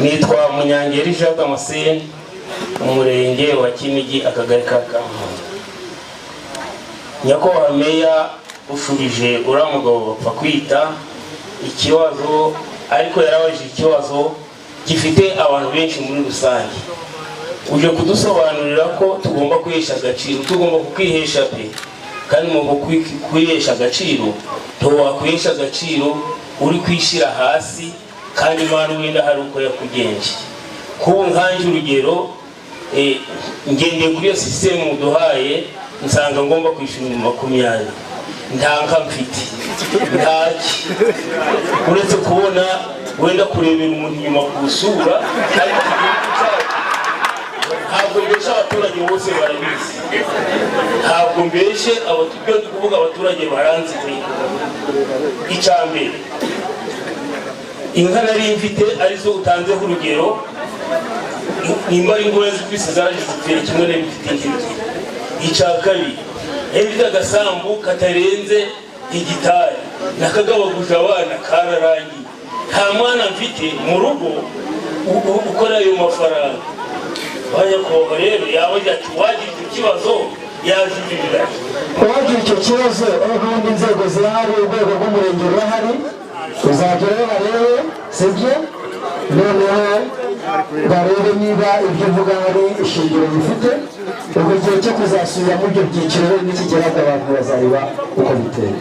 Nitwa Munyangeri Jean Damascene, Umurenge wa Kinigi, Akagari ka Kampanga. Nyakubahwa Meya, ushubije uriya mugabo bapfa kwita ikibazo, ariko yarabajije ikibazo gifite abantu benshi muri rusange. Uje kudusobanurira ko tugomba kwihesha agaciro, tugomba kukwihesha pe. Kandi mu kwihesha agaciro, ntiwakwihesha agaciro uri kwishyira hasi, kandi Imana wenda hari uko yakugenje. Kubu nkanjye urugero, ngendeye kuri iyo sisitemu muduhaye, nsanga ngomba kwishyura 20,000. Nta nka mfite, ntaki, uretse kubona wenda kurebera umuntu inyuma ku isura. Ariko igihugu cyacu, ntabwo mbeshe, abaturage bose barabizi, ntabwo mbeshe. Ibyo ndi kuvuga abaturage baranzi pe. Icya mbere, inka nari mfite arizo utanzeho urugero, nimba ari ingore zikubise zaraje zipfira kimwe, nari mfite inka ebyiri. Icya kabiri, nari mfite agasambu katarenze hegitari, nakagabaguje abana kararangiye. Nta mwana mfite mu rugo ukora ayo mafaranga. Banyakubahwa, rero yaba ati wagira icyo kibazo yajuririra. Uwagira icyo kibazo, ubundi inzego zirahari, urwego rw'umurenge rurahari, uzagerayo barebe, sibyo? Noneho barebe niba ibyo uvuga hari ishingiro bifite. Ubwo igihe cyo kuzasubira muri ibyo byiciro nikigera, abantu bazareba uko biteye.